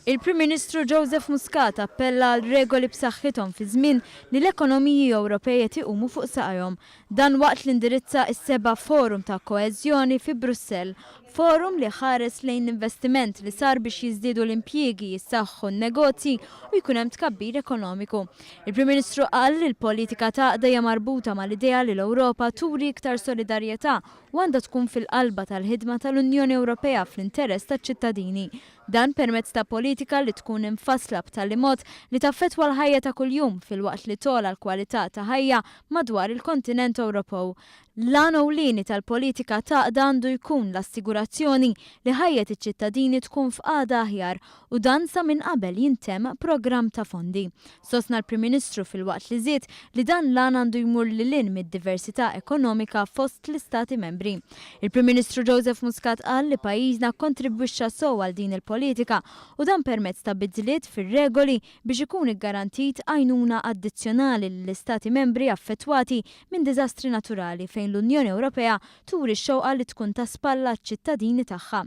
Il-Prim Ministru Joseph Muscat appella għal regoli b'saħħithom fi żmien li l-ekonomiji Ewropej qed iqumu fuq saqajhom. Dan waqt li indirizza s-seba' Forum ta' Koeżjoni fi Brussell. Forum li ħares lejn l-investiment li sar biex jiżdiedu l-impjiegi, jissaħħu n-negozji u jkun hemm tkabbir ekonomiku. Il-Prim Ministru qal li l-politika ta' għaqda hija marbuta mal-idea li l-Ewropa turi iktar solidarjetà u għandha tkun fil-qalba tal-ħidma tal-Unjoni Ewropea fl-interess taċ-ċittadini. Dan permezz ta' politika li tkun imfassla b'tali mod li taffettwa l-ħajja ta' kuljum filwaqt li togħla l-kwalità ta' ħajja madwar il-kontinent Ewropew. L-għan ewlieni tal-politika t'għaqda għandu jkun l-assigurazzjoni li ħajjet iċ-ċittadini tkun f'qagħda aħjar u dan sa minn qabel jintemm programm ta' fondi, sostna l-Prim Ministru filwaqt li żied li dan l-għan għandu jmur lil hinn mid-diversità ekonomika fost l-Istati Membri. Il-Prim Ministru Joseph Muscat qal li pajjiżna kkontribwixxa sew għal din il-politika u dan permezz ta' bidliet fir-regoli biex ikun iggarantit għajnuna addizzjonali lill-Istati Membri affettwati minn diżastri naturali fejn l-Unjoni Ewropea turi x-xewqa li tkun ta' spalla għaċ-ċittadini tagħha.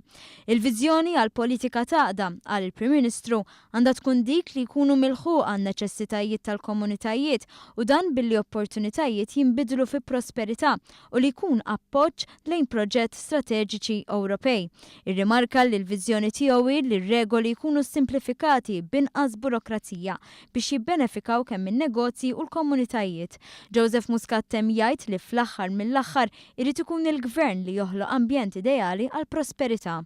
Il-viżjoni għal politika t'għaqda, qal il-Prim Ministru, għandha tkun dik li jkunu milħuqa n-neċessitajiet tal-komunitajiet u dan billi opportunitajiet jinbidlu fi prosperità u li jkun appoġġ lejn proġett strateġiċi Ewropej. Irrimarka li l-viżjoni tiegħu hi li r-regoli jkunu ssimplifikati b'inqas burokrazija biex jibbenefikaw kemm in-negozji u l-komunitajiet. Joseph Muscat temm jgħid li fl-aħħar mill-aħħar irid ikun il-Gvern li joħloq ambjent ideali għall-prosperità.